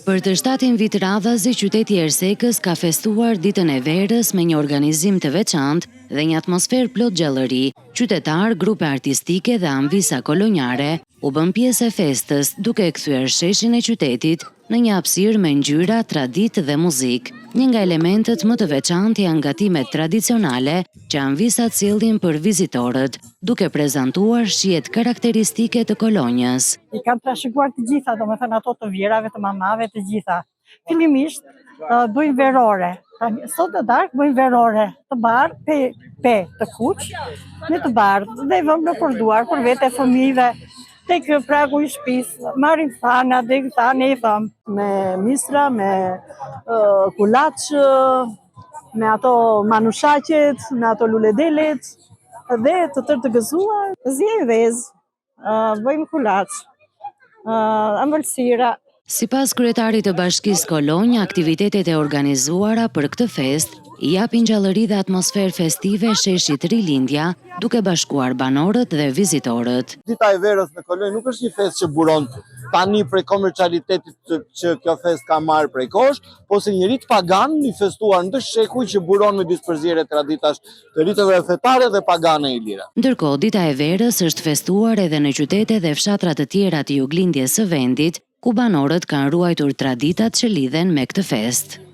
Për të shtatin vit radhazi, qyteti i Ersekës ka festuar Ditën e Verës me një organizim të veçantë dhe një atmosferë plot gjallëri. Qytetarë, grupe artistike dhe amvisa kolonjare u bënë pjesë e festës, duke e kthyer sheshin e qytetit në një hapësirë me ngjyra, traditë dhe muzikë. Një nga elementët më të veçantë janë gatimet tradicionale që amvisat sjellin për vizitorët, duke prezantuar shijet karakteristike të Kolonjës. I kam trashëguar të gjitha, domethënë ato të vjehrrave, të mamave, të gjitha. Fillimisht bëjmë verore. Tani sot në darkë bëjmë verore të bardhë, pe, pe të kuq, me të bardhë dhe i vëmë nëpër duar për vete fëmijëve tek pragu i shtëpisë, marrim thana, degë thane i vëmë. Me misra, me uh, kulaç, me ato manushaqet, me ato luledelet dhe të tërë të gëzuar. Ziejmë vezë, bëjmë kulaç, ëmbëlsira. Sipas kryetarit të Bashkisë Kolonjë, aktivitetet e organizuara për këtë festë i japin gjallëri dhe atmosferë festive sheshit Rilindja, duke bashkuar banorët dhe vizitorët. Dita e verës në Kolonjë nuk është një festë që buron tani prej komercialitetit që kjo festë ka marrë prej kohësh, po si një rit pagan i festuar ndër shekuj që buron midis përzierje traditash të riteve fetare dhe pagane ilire. Ndërkohë, Dita e Verës është festuar edhe në qytete dhe fshatra të tjera të juglindjes së vendit, ku banorët kanë ruajtur traditat që lidhen me këtë festë.